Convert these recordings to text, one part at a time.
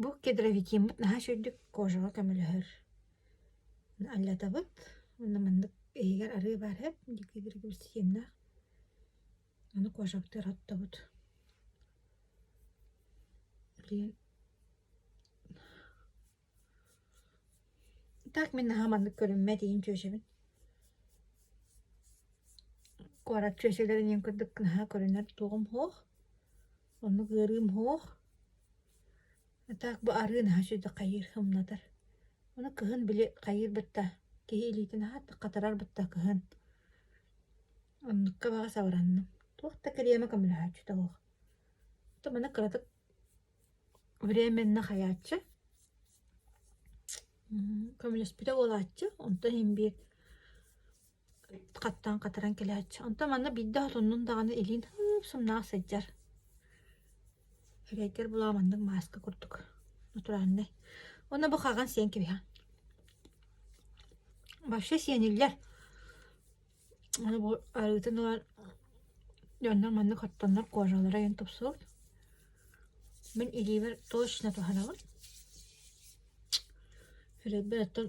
Бу кедровитиммыт наһаа үчүгэйдик кожаҕа көмөлөһөр. Аллатабыт уонна маннык иһигэр арыы баар эбит дикидиргибистиэннээх. Ону кожабытыгар оттобут. Билигин Так мин наһаа маннык көрүммэт иин чүөчэбин. Куорат чүөчэлэрин иин курдук наһаа көрүнэр туоҕум суох. Оннук ыарыым суох. Так бу арыы наһаа үчүгэйдик хайыыр сымнатар. Ону кыһын били хайыыр бытта киһи илиитин аһааттык хатарар бытта кыһын. Оннукка баҕа сабаранным. Туох да кэриэмэ көмөлөһөөччүтэ суох. То маны кыратык временно хайааччы. Көмөлөспүтэ буолааччы. Онтон иһин биир хаттаан хатаран кэлээччи. Онтон манна биирдэ хотуннун даҕаны илиин сымнаах сылдьар. Эрэйдэр булаа маннык мааска курдук натуральнай. Уонна бу хаҕан сиэн кэбиһэҕин. Вообще сиэниллэр. Аны бу арыытын ылан дьоннор маннык оттоннор кожалара иһин тупсубут. Мин илиибэр точно туһанабын. Сүрэйбэр оттон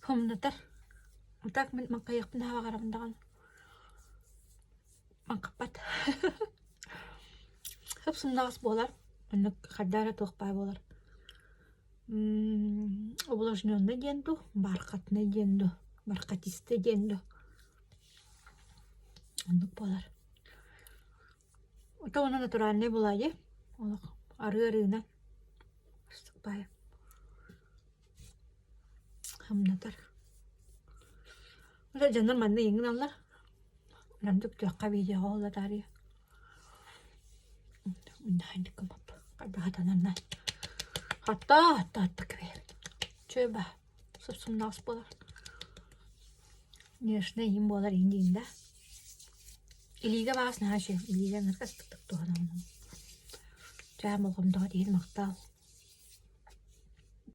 хомнатар. Так мин маҥхайыахпын баҕарабын даҕаны. Маҥхаппат. Сып-сымнаҕас буолар. Оннук хайдах эрэ туох баар буолар. Увлажненный диэн дуу, бархатный диэн дуу, бархатистый диэн дуу. Оннук буолар. Ото уонна натуральный булаайы. Олох арыы арыынан. Ыстыкпаайы. Хамнатар. Дьоннор манна иҥиналлар. Оннук түөххэ видеоҕа ула таарыйа. Хатта хатта Чөй ба сып-сымнаҕас буолар. Нежный иһин буолар иһин диин да. Илиигэ баҕас наһаа үчүгэй. Илиигэ ныркастык туһанабын. Чээ болҕомтоҕо тиһин махтал.